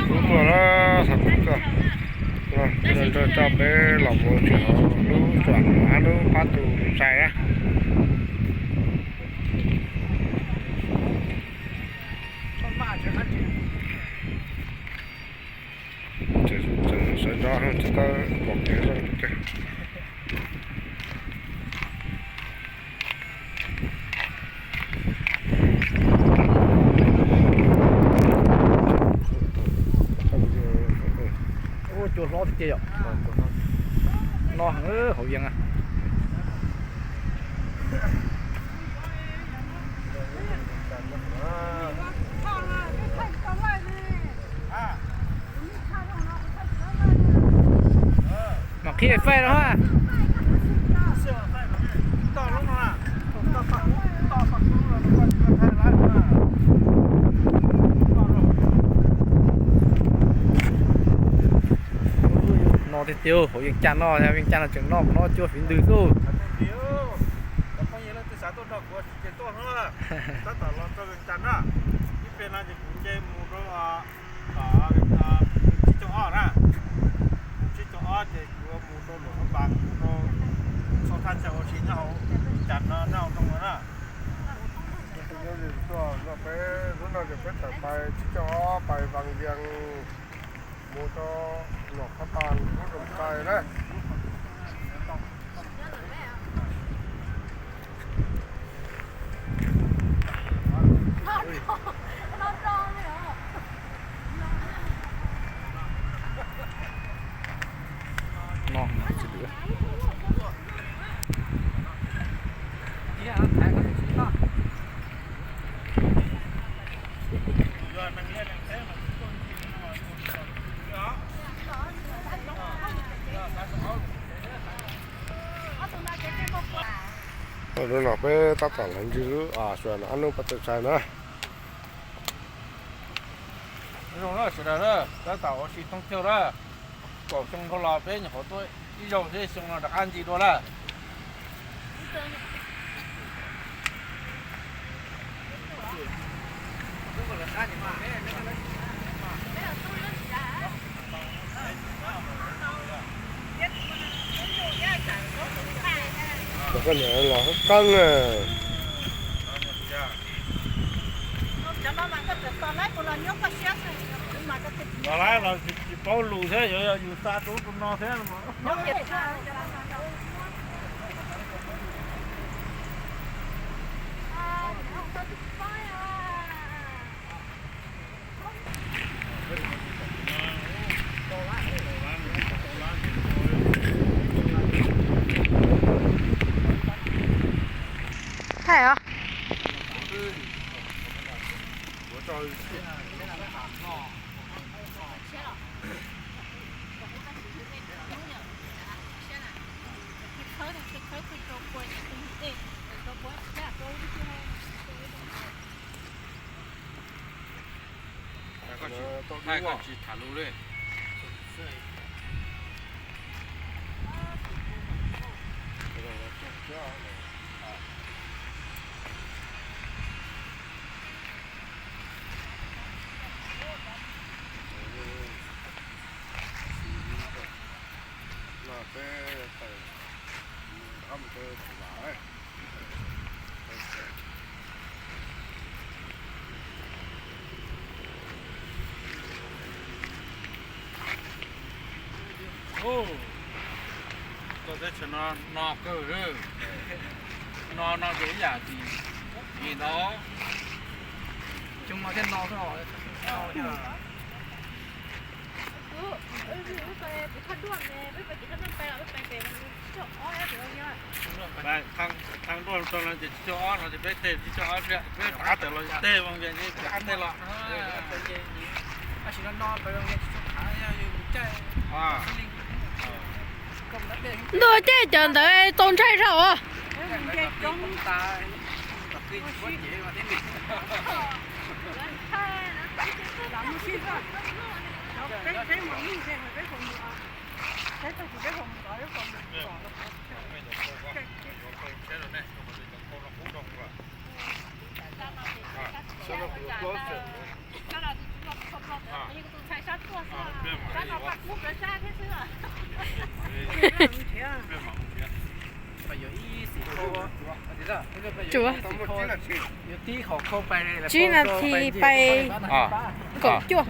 Tuaj na, thaum kuv tuaj, coj peb los mus tsev hauv lub tsuam no, lub pab tus tshais na. Sawv ntxov tsis tau pom kev zoo tiag. Cua hlob tiag tiag yom. No heev Hauv Vias a. Mam qhib faij no ha. No tiag tiag, hauv Vias Cas no, Vias Cas no tseem noj no cua fiv ntws xwb. Tab tom los rau Vias Cas na, ib pliag no ces kuv nce mus rau tom tsib caug ob na, tsib caug ob ces kuv mus rau Luam Phab Npas, mus rau txhua thaj chaw ua si nyob hauv Vias Cas no nyob hauv nroog no na. Peb hnub no ces peb tawm pais tsib caug ob pais Vas Vias mus rau Luam Phab Npas lub Roos Kais na. Hnub no peb tab tom los ntsia lub xyuas no ob hnub pab tus tshais na. Zoo na sawv daws na, tab tom ua si thoob caug na. Kaum xyoo dhau los peb nyuam qhuav tuaj ib zaug thiab, xyoo no rov qab ntsis dua lawm. Koj niam los qeeb na. Los lawm los tsis paub lus thiab, yuav yog yus xa rau ub rau no thiab. Thaij os. Thaij koj tsis tham lus li. Koj teb chaws no no kawg, no no ces ib yam tim tim no. Xyoo no thiaj no xwb os. Thaj Duaj rau no ces tsib caug ob no ces peb tej tsib caug ob thiab, peb rov qab tawm los tej Vaj Vias ces rov qab tej los. Ntuj, caij cov ntawd tau ntshai zog os. Tsuav. Tsib nas this pais kaum cuaj.